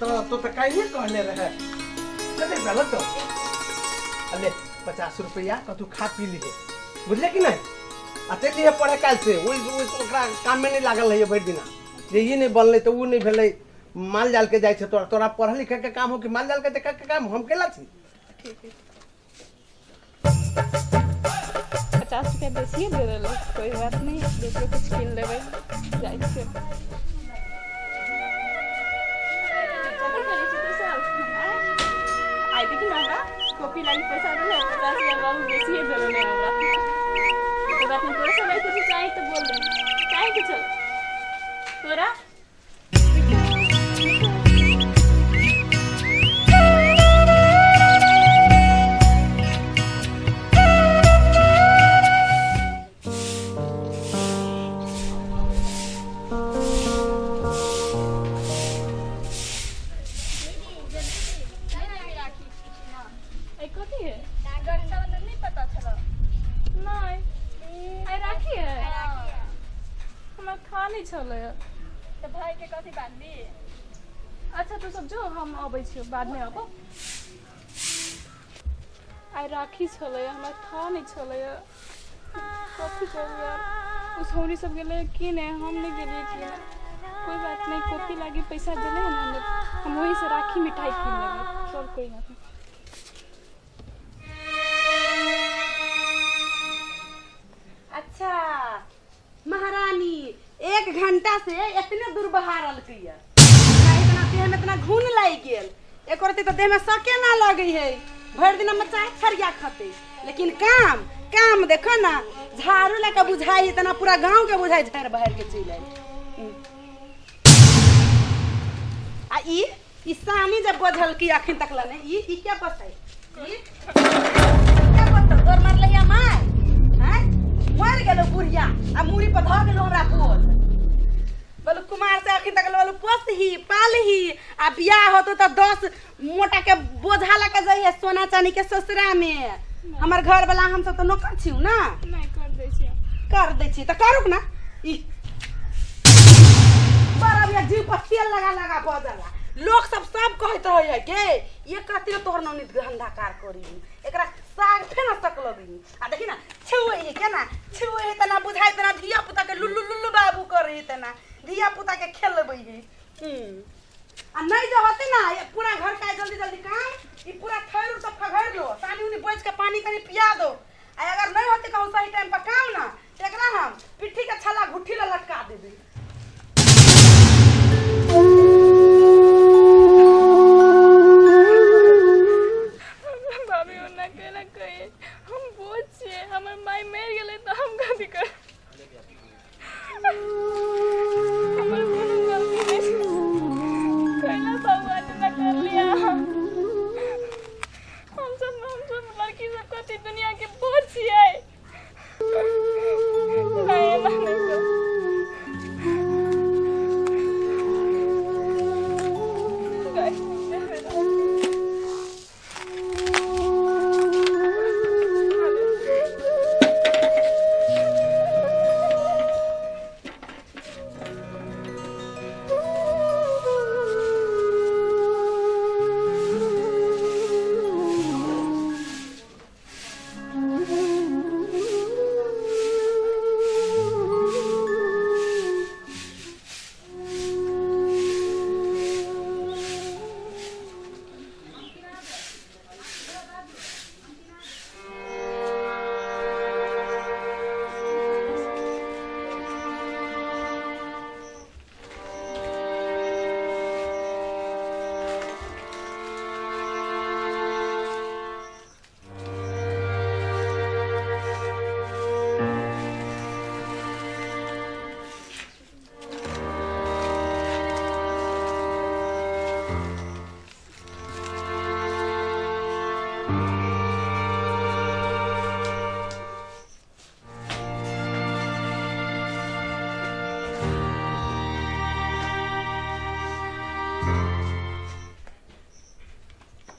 तो तो तऽ काल्हिए कहने रहे। कते रुपया लगतौ? अले 50 रुपया कतू खा पी लिहे, बुझले कि नहीं? आ चलि जइहे पढ़े काल्हि से। ओहि ओहि ओकरा काममे नहि लागल रहिए भरि दिना, जे ई नहि बनलै तऽ ओ नहि भेलै। माल जाल के जाइ छै तोरा, तोरा पढ़े लिखे के काम हो कि माल जाल के देखे के काम? हम केला छी। ठीक है, 50 रुपया बेसिए दे देलक, कोई बात नहीं, बेचो कुछ कीन लेबै। जाइ छियै। कथी करै छी तू सब? आइ देखी ने, हमरा कॉपी लागी पैसा देले, 50 रुपया बाबू बेसिए दे देले हमरा। कोई बात नहीं। तोरा सब कुछ चाही तऽ बोल दे। चाही कुछो तोरा? कथी है? रक्षाबंधन नहीं पता छलो? नहीं, आइ राखी है, हमरा खा नहीं छलै। तऽ भाई के कथी बांधली? अच्छा, तू सब जो, हम अबै छियौ बादमे। अबो। आइ राखी छलै, हमरा था नहि छलै। कथी कहू यार, ओ छौरी सब गेलै कि नहि, हम नहि गेलियै कि नहि। कोई बात नहीं, कॉपी लागी पैसा देले है ना हम, हम वहीं से राखी मिठाई कीन लेबै। चल, कोई बात नहीं। अच्छा महारानी, एक घंटा से इतने दूर बहारलकै हमरा, इतना देह में इतना घुन लागि गेल, एको रत्ती तऽ देह में सके ना लगै है। भरि दिन हम चाय छरिया खते, लेकिन काम काम देखो ना, झाड़ू लऽ कऽ बुझाइ इतना पूरा गाँव के बुझाइ झाड़ि बहारि के चलि आयल। आ ई ई सानी जब बझलकी अखन तक लने, ई ई क्या बसै? ई क्या बसल? तोर मारलै माय हैं, मर गेलो बुढ़िया आ मूड़ी पर धऽ गेलो हमरा बोझ। बोलू कुमार से अखन तक बोलू पोसही पालही आ बियाह होतो तऽ 10 मोटा के बोझा लऽ के जइहे सोना चानी के ससुरा में। हमर घर वाला हम सब तऽ नौकर छियौ ना। नहि कर दै छियै। कर दै छी तऽ करू ना। ई बड़ा भैया जीव पर तेल लगा लगा बजला। लोग सब सब कहैत रहे है के ये कते तोहर नौनी धंधा कार करी, एकरा साग फेन सक लगही। आ देखी ना, छुए है के ना छुए है तना बुझाइ तना धिया पुता के लुल्लु लुल्लु बाबू करे है, तना धिया पुता के खेलबै है। आ नहीं जो होते ना, ये पूरा घर का जल्दी जल्दी काम, ये पूरा थैर उर सब खगड़ लो, सानी उनी बोझ के पानी कनी पिया दो। आ अगर नहीं होते कहूँ सही टाइम पर काम ना, तो एकरा हम पिट्ठी के छाला घुट्ठी ला लटका देबे। भाभी, ओना केना कहिए, हम बोझ छियै? हमर माय मरि गेलै तऽ हम कथी कर? हमर कोनो गलती नहि छै। कैला सब एतना कर लिया? हम सब लड़की सब कथी दुनिया के बोझ छियै? नहीं, एना नहि कर।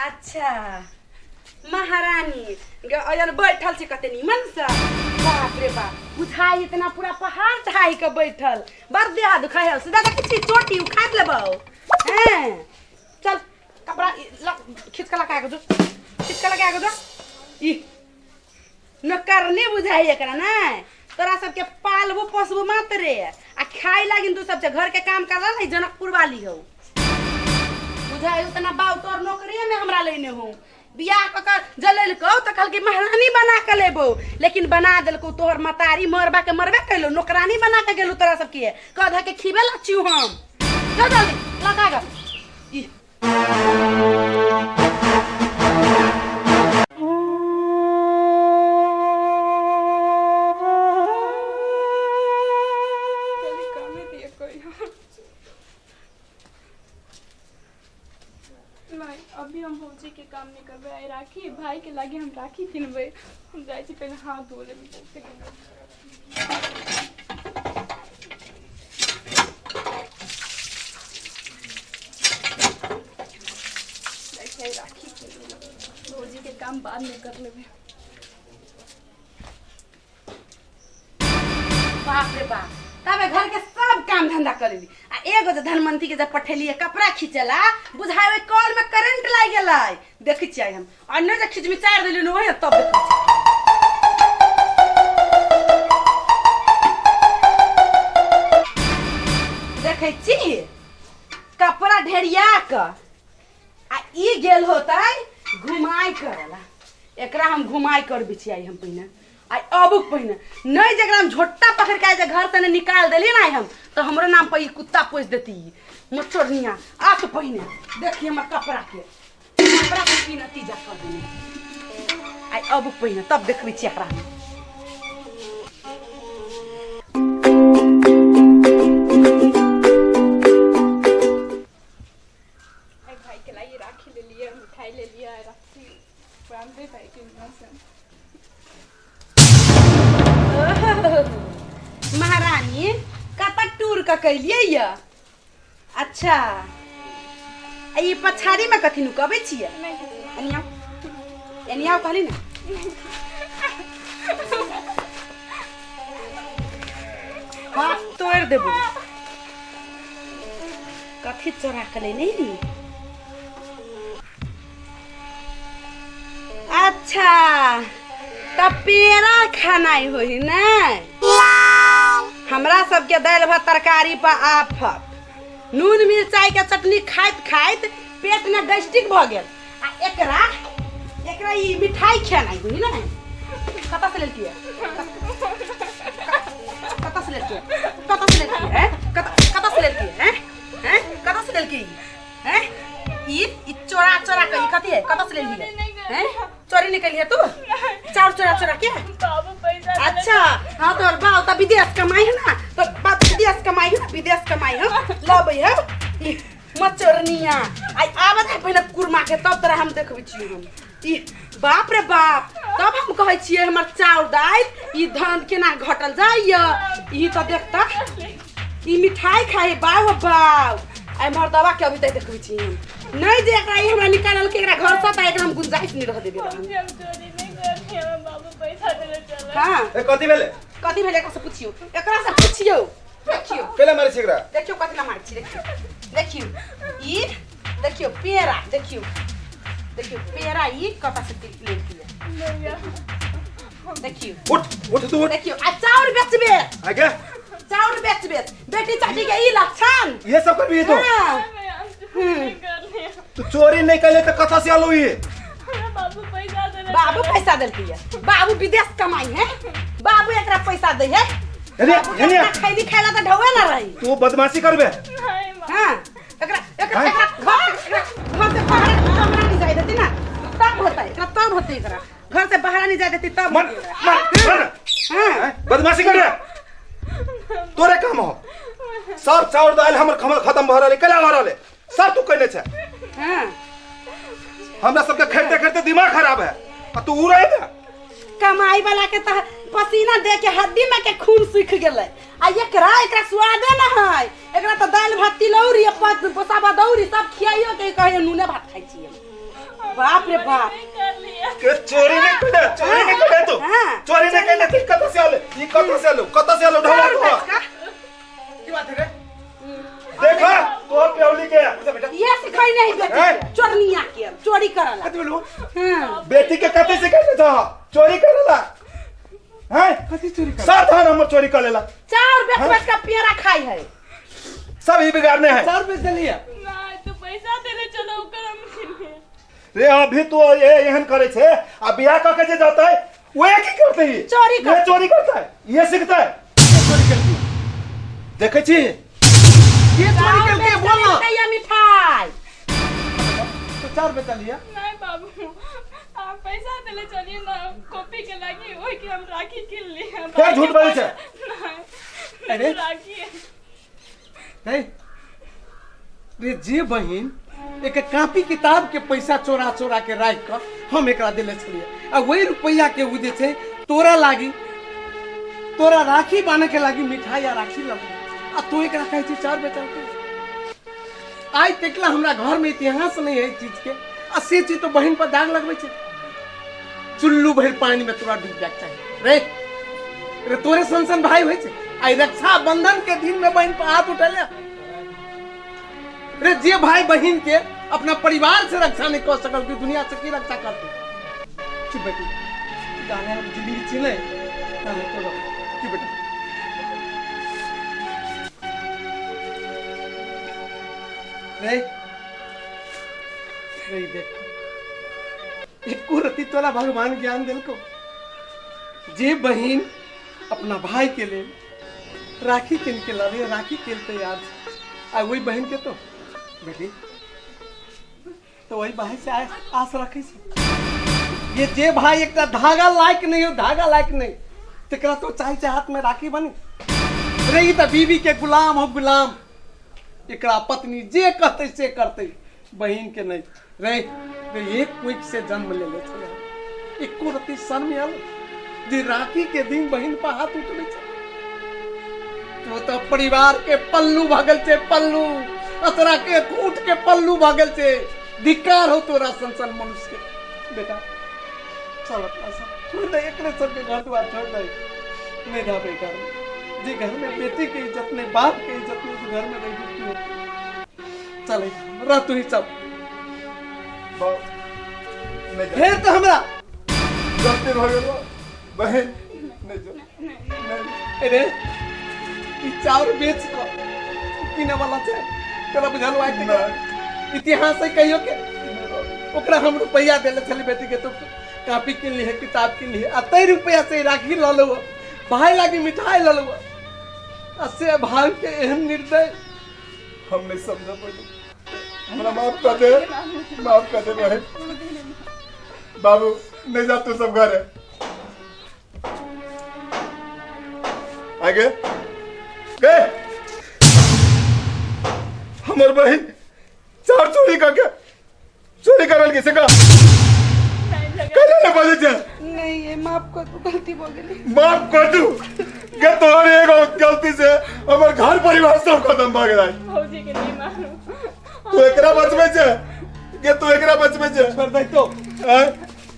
अच्छा महारानी अयन बैठल छी कते निमन से। बाप रे बाप, बुझाइ इतना पूरा पहाड़ ढाई के बैठल। बड़ देह दुखाइ है। सीधा देखै छी, चोटी उखाड़ लेबौ हैं। चल कपड़ा ल खींच के लगा के जो, खींच के लगा के जो। ई नौकरनी बुझाइ एकरा नै, तोरा सबके पालबो पोसबो मात्रे आ खाइ लागिन तू सब घर के काम करला नहीं जनकपुर वाली हो बुझाइ उतना बाउ तोर नौकरिए में हमरा लेने हो। बियाह कऽ के जलेलकौ तऽ कहलकै महारानी बना के लेबौ, लेकिन बना देलकौ तोहर मतारी मरबा के मरबे कैलौ, नौकरानी बना के गेलौ तोरा सबके कह धऽ के खिबे ला छियौ हम। चल जल्दी लगा ग ई जल्दी कामे दिए कोई नहीं, अभी हम भौजी के काम नहीं करबै। आइ राखी भाई के लागे हम राखी किनबै। हम जाइ छी पहिले हाथ धो लेबै बहुते। जाइ छी आइ राखी किनबै, भौजी के काम बाद में कर लेबै। बाप रे बाप, तबे घर के सब काम धंधा कर लेली आ एगो जे धनमंती के जब पठेलिए कपड़ा खींचेला बुझाय ओहि कल में करंट लागि गेलै। देखै छियै हम अन्य जे खींच मिचार देली न वही तब देखै छियै। देखै छी कपड़ा ढेरिया क आ ई गेल होतै घुमाई करेला, एकरा हम घुमाई करबै छियै हम पहिने आइ अबुक पहिने नहीं, जकरा हम झोट्टा पकड़ के जे घर से निकाल देली ना हम तो हमरो नाम पर ई कुत्ता पोस देती मच्छरनिया। आ तो पहिने देखी हमर कपड़ा के, कपड़ा के की नतीजा कर देने आइ अबुक पहिने, तब देखबै छियै एकरा हम। आइ भाई के लाइए राखी ले लिए, मिठाई ले लिए, राखी बांधे भाई के यहाँ से। महारानी कतऽ टूर कऽ कैलियै यऽ? अच्छा आ ई पछाड़ी में कथी नुकबै छियै? एनी आउ, एनी आउ कहली ने। हाथ तोड़ि देबो। कथी चोरा के लेने री? अच्छा त पेड़ा खानाइ होई ने। हमरा सबके दालि भात तरकारी पर आफत, नून मिरचाई के चटनी खाइत खाइत पेट में गैस्ट्रिक भऽ गेल आ एकरा एकरा ई मिठाई खेनाइ होई ने। कतऽ से लेलकै? कतऽ से लेलकै? कतऽ से लेलकै? हैं, कतऽ कतऽ से लेलकै? हैं हैं, कतऽ से लेलकै ई? हैं, ई ई चोरा चोरा के ई कथी है? कतऽ से लेलही है? हैं, चोरी नहीं कैलिहे तू? चाउर चोरा चोरा के? बाबू पैसा देले। अच्छा हाँ, तोहर बाप तऽ विदेश कमाई है ना, तोहर बाप विदेश कमाई है ना, विदेश कमाई है लबै है ई मचोरनिया। आई आबत है पहिने कुरमा के तब तोरा हम देखबै छियै हम। ई बाप रे बाप, तब हम कहै छियै हमर चाउर दालि ई धान केना घटल जाइया। ई तऽ देखता ई मिठाई खाइ बाउ बाउ। आइ मर्दवा के अभी तक देखबै छी हम नहीं, जे एकरा ई हमरा निकालल के एकरा घर से, तऽ एकरा हम गुंजाइश नहीं रह देबै हम। हम चोरी नहीं करनी, हमर बाबू पैसा देले चले। हाँ ए कथी भेलै? कथी भेलै एकरा से पुछियौ, एकरा से पुछियौ। देखियौ केला मारै छी एकरा? देखियौ कथी ला मारै छी। देखियौ देखियौ ई देखियौ पेड़ा, देखियौ देखियौ पेड़ा ई कतऽ से लेलकै? देखियौ। उठ उठ तू उठ। देखियौ आ चाउर बेचबे। आगे चाउर बेचबे बेटी चाची के ई लक्षण ये सब करबी तू? हाँ। हम चोरी नहीं करनी, तू चोरी नहीं कैले त कथा से आलो ई? हमरा बाबू पैसा देले। बाबू पैसा देलकै है, बाबू विदेश कमाई है, बाबू एकरा पैसा दै है। एने एने खैली खाइला तऽ ढौए ना रही। तू बदमाशी करबे? नहीं माँ। हाँ, एकरा एकरा हैं? एकरा घर से, एकरा घर से बाहर कमरा नहीं जाए देती ना तब होता है एकरा, तब होते एकरा घर से बाहर नहीं जाए देती तब मन होतै एकरा। मन मन। हाँ हैं? बदमाशी कर रहे तोरे काम हो सब चाउर दालि हमर खमल खत्म भऽ रहलै, केला भऽ रहलै, सब तू कैले छै। हाँ हमरा सबके खरीदते खरीदते दिमाग खराब है आ तू उड़े ने। कमाई वाला के तऽ पसीना दे के हड्डी में के खून सूख गेलै आ एकरा एकरा स्वादे न है। एकरा तऽ दालि भात तिलौरी आ पाँच पोसाबा दौरी सब खियाइयो के कहे नूने भात खाइ छियै। बाप रे बाप। नहीं कर लिया। के चोरी नहीं कैले, चोरी नहीं कैले तू? हाँ। चोरी नहीं कैले तू? कतऽ से आले ई? कतऽ से आलो? कतऽ से आलो ढोला चाउर तू? बेच कऽ की बात है रे? देखा तोहर प्यावली के बेटा। ये सिखैले। चोरी नहीं बेटी ए? के, चोरनिया के चोरी करला। कथी बोलू? हाँ। बेटी के कथी से कहले था चोरी करेला हैं? कथी चोरी कर? सब धान हमर चोरी कर लेला। चाउर बेच बेच के पेड़ा खाई है। सब ही बिगाड़ने है। 4 रुपये देलिए। नहीं तो पैसा देले चलो ओकर हम किनके। रे अभी तो ये एहन करे छे आ बियाह क के जे जाता है वो की करते ही चोरी ये करते। चोरी करता है, ये सीखता है। चोरी करती देखे छी ये चोरी करके बोल ना। मिठाई मिठाई तो 4 रुपये देलिए। नहीं बाबू आप पैसा देले चलिए ना कॉपी के लागी ओई के हम राखी किन लिए। फिर झूठ बोले छे। नहीं अरे। राखी है। नहीं रे जे बहिन एक कॉपी किताब के पैसा चोरा चोरा के राखि कऽ हम एकरा देले छलियै आ वही रुपैआ के उ जे छै तोरा लागी तोरा राखी बान्हे के लागी मिठाई आ राखी लगे आ तू एकरा कहै छी 4 रुपये चलते। आइ तकला हमरा घर में इतिहास नहीं है चीज के आ से चीज तो बहिन पर दाग लगबै छै। चुल्लू भरि पानी में तोरा डूब जाके चाही रे। रे तोरे सन सन भाई होइ छै आइ रक्षा बंधन के दिन में बहिन पर हाथ उठेले रे। जे भाई बहिन के अपना परिवार से रक्षा नहीं कर सकल कि दुनिया से की रक्षा करते। चुप बेटी जाने हम जिंदगी चिने ताले तो चुप बेटी। रे रे देख एको रति तोरा भगवान ज्ञान दिलको। जे बहिन अपना भाई के लिए राखी किन के लावे राखी के लिए तैयार आ वही बहन के तो बेटी तो वही भाई से आस रखे छे। ये जे भाई एक धागा लायक नहीं हो धागा लायक नहीं तकरा तो चाहे चाहे हाथ में राखी बनी रे। ई त बीवी के गुलाम हो गुलाम। एकरा पत्नी जे कहते से करते बहिन के नहीं रे। रे एक क्विक से जन्म ले ले छे एको रति शर्म आयल जे राखी के दिन बहिन पर हाथ उठबै छे। तो तो परिवार के पल्लू भगल छे पल्लू असरा के कूट के पल्लू भगल छे। धिक्कार हो तोरा सन सन मनुष्य के। बेटा चल अपना सब छोड़ दे एकरे सबके घर द्वार छोड़ दे। नहीं रह बेटा जे घर में बेटी के इज्जत नहीं बाप के इज्जत नहीं तो घर में रही क्यों। चल रह तू ही सब फिर तो हमरा गलती भ गेल बहन नहीं जो नहीं। अरे ई चाउर बेच क किने वाला छै तोरा बुझल आइ तक इतिहास है कहियो के ओकरा हम रुपैआ देले छली बेटी के तो कॉपी किन ली है किताब किन ली है आ तै रुपैआ से राखी ल लेबो भाई लागी मिठाई ल लेबो आ से भाई के एहन निर्दय हम नहीं समझ पड़े। हमरा माफ कर दे, माफ कर दे बहन। बाबू नहीं जा तू सब घर है आगे गए। हमर बहन चार चोरी करके चोरी करल के सका कल ने बजे छे। नहीं ये माफ कर दू गलती हो गेली। माफ कर दू के तोहर एगो गलती से हमर घर परिवार सब खत्म भ गेल। भौजी के नहीं मारू तू एकरा बचबै छे के तू एकरा बचबै छे। छोड़ दे तो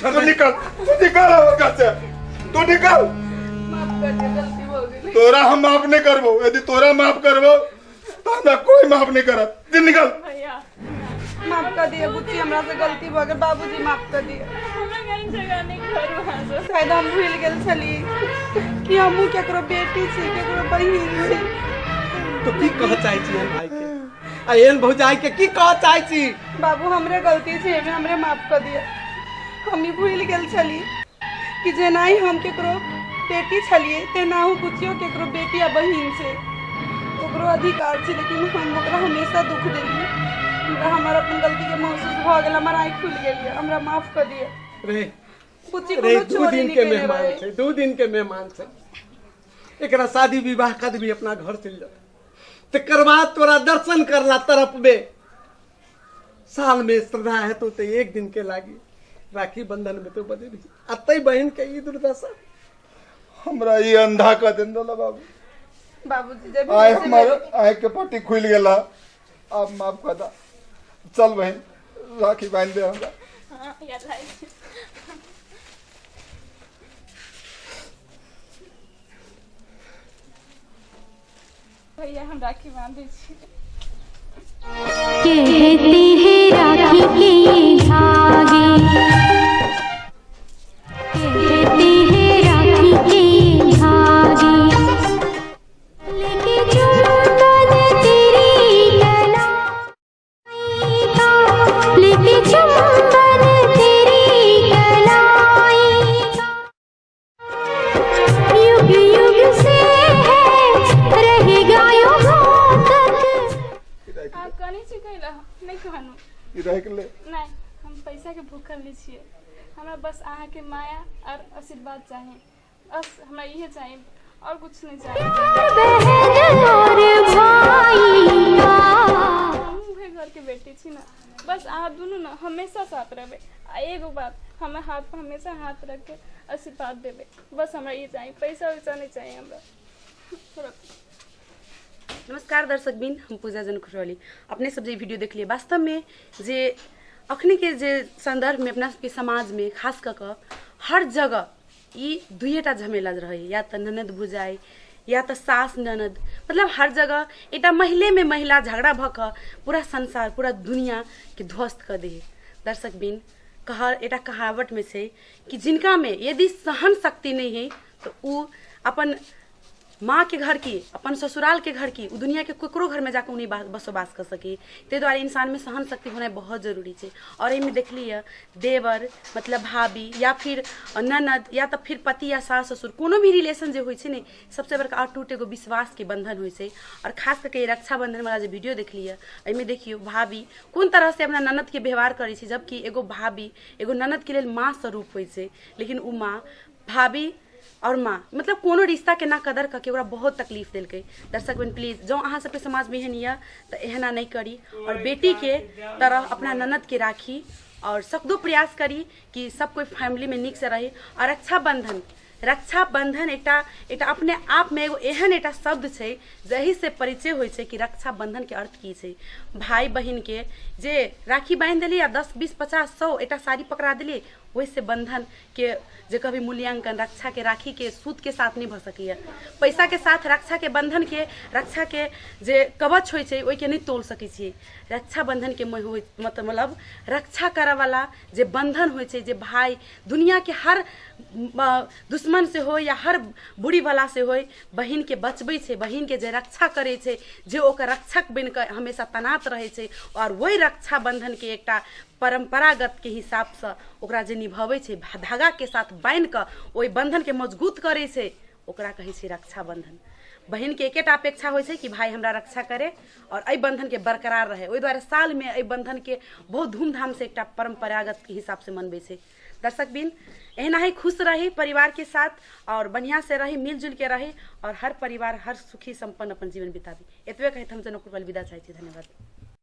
छोड़ निकल तू निकल हमर घर से तू निकल। माफ कर दे गलती हो गेली। तोरा हम माफ नहीं करबो यदि तोरा माफ करबो तो हमरा कोई माफ नहीं करत। दिन निकल भैया माफ कर दिए बुच्ची हमरा से गलती भ गेल। बाबूजी माफ कर दिए। हमरा घर जगह नहीं घर वहां से शायद हम भूल गेल छली कि हमहू केकरो बेटी छी केकरो बहिन छी। तो की कह चाहै छी एहन भाई के आ एहन भौजाई के की कह चाहै छी? बाबू हमरे गलती छै एमे हमरे माफ कर दिए। हम ही भूल गेल छली कि जेनाही हम केकरो बेटी छलिए तेनाहू बुच्चियो केकरो बेटी आ बहिन छै ओकरो अधिकार छै। लेकिन हम ओकरा हमेशा दुख देलिए। हमरा हमर अपन गलती के महसूस भ गेल हमर आँखि खुलि गेल हमरा माफ कर दिए। रे बुच्ची रे कोनो 2 चोरी दिन नहीं के केने मेहमान रहे। छै 2 दिन के मेहमान छै। एकरा शादी विवाह कर देबी अपना घर चलि जाओ तकर बाद तोरा दर्शन करला तरफबे। साल में श्रद्धा है तो एक दिन के लागी राखी बंधन में तो बनेबी आ तै बहिन के ई दुर्दशा। हमरा ई अंधा कर देन दला बाबू। बाबूजी जब आइ हमर आँख के पट्टी खुलि गेला अब माफ कर दा। चल बहन राखी बांध दे हमरा। हां याद आई भैया हम राखी बांधे छी। कहते हैं ई रख ले। नहि, हम पैसाके भूखल नहि छियै। हमरा बस अहाँके माया आओर आशीर्वाद चाही, बस हमरा इहे चाही, आओर कुछ नहीं चाही। हमहूँ उहे घरके बेटी छी ने, बस अहाँ दुनू ने हमेशा साथ रहबै। आ एगो बात, हमर हाथ पर हमेशा हाथ रख के आशीर्वाद देबै, बस हमरा ई चाही, पैसा वैसा नहीं चाही हमरा। नमस्कार दर्शक बिन, हम पूजा जन खुरौली। अपने सब जे वीडियो देखलिए, वास्तव में जे अखनी के जे संदर्भ में अपना सबके समाज में खास कऽ कऽ हर जगह ई दुइएटा झमेला रहै, या तऽ ननद भुजाइ या तऽ सास ननद, मतलब हर जगह एकटा महिलेमे महिला झगड़ा भऽ कऽ पूरा संसार पूरा दुनिआके ध्वस्त कऽ दै है। दर्शक बिन, कह एकटा कहावतमे छै कि जिनकामे यदि सहन शक्ति नहि है तऽ ओ अपन माँ के घर की, अपन ससुराल के घर की, ओ दुनिया के ककरो घर में जाके ओ नहि बसोबास कऽ सकी। ताहि दुआरे इंसान में सहन शक्ति होनाइ बहुत जरूरी छै। आओर एहिमे देखलियै देवर मतलब भाभी या फिर ननद या तऽ फिर पति या सास ससुर, कोनो भी रिलेशन जे होइ छै ने, सबसँ बड़का अटूट एगो विश्वासके बन्धन होइ छै। आओर खास कऽ के रक्षाबन्धनवला जे वीडियो देखलियै, एहिमे देखियौ भाभी कोन तरहसँ अपना ननदके व्यवहार करै छै, जबकि एगो भाभी एगो ननदके लेल माँ स्वरूप होइ छै, लेकिन ओ माँ भाभी आओर माँ मतलब कोनो रिश्ताके ना कदर कऽ के ओकरा बहुत तकलीफ देलकै। दर्शक बहिन, प्लीज जँ अहाँ सबके समाजमे एहन यऽ तऽ एहना नहि करी आओर बेटीके तरह अपना ननदके राखी आओर सकदो प्रयास करी कि सब कोइ फैमिलीमे नीकसँ रही। आओर रक्षाबन्धन, रक्षाबन्धन एकटा एकटा अपने आपमे एगो एहन एकटा शब्द छै जाहिसँ परिचय होइ छै कि रक्षाबन्धनके अर्थ की छै। भाय बहिनके जे राखी बान्हि देली आ 10 20 50 100 एकटा साड़ी पकड़ा देली, ओहिसँ बन्धनके जे कभी मूल्यांकन रक्षाके राखीके सूतके साथ नहि भऽ सकैए। पैसाके साथ रक्षाके बन्धनके, रक्षाके जे कवच होइ छै ओहिके नहि तोल सकै छी। रक्षाबन्धनके होइ मतलब रक्षा करऽवला जे बन्धन होइ छै, जे भाय दुनिआँके हर दुश्मन से होइ या हर बुरी बला से होइ, बहिनके बचबै छै, बहिनके जे रक्षा करै छै, जे ओकर रक्षक बनि कऽ हमेशा तैनात रहै छै, आओर ओहि रक्षाबन्धनके एकटा परम्परागतके हिसाबसँ ओकरा जे निभबै छै, धागाके साथ बान्हि कऽ ओहि बन्धनके मजगूत करै छै, ओकरा कहै छै रक्षाबन्धन। बहिनके एकेटा अपेक्षा होइ छै कि भाय हमरा रक्षा करे आओर एहि बन्धनके बरकरार रहै। ओहि दुआरे सालमे एहि बन्धनके बहुत धूमधामसँ एकटा परम्परागतके हिसाबसँ मनबै छै। दर्शक बिन, एहिना ही खुश रही परिवारके साथ आओर बढ़िआँसँ रही, मिलजुलके रही आओर हर परिवार हर सुखी सम्पन्न अपन जीवन बिताबी। एतबे कहैत हम जनकपुर विदा चाहै छी। धन्यवाद।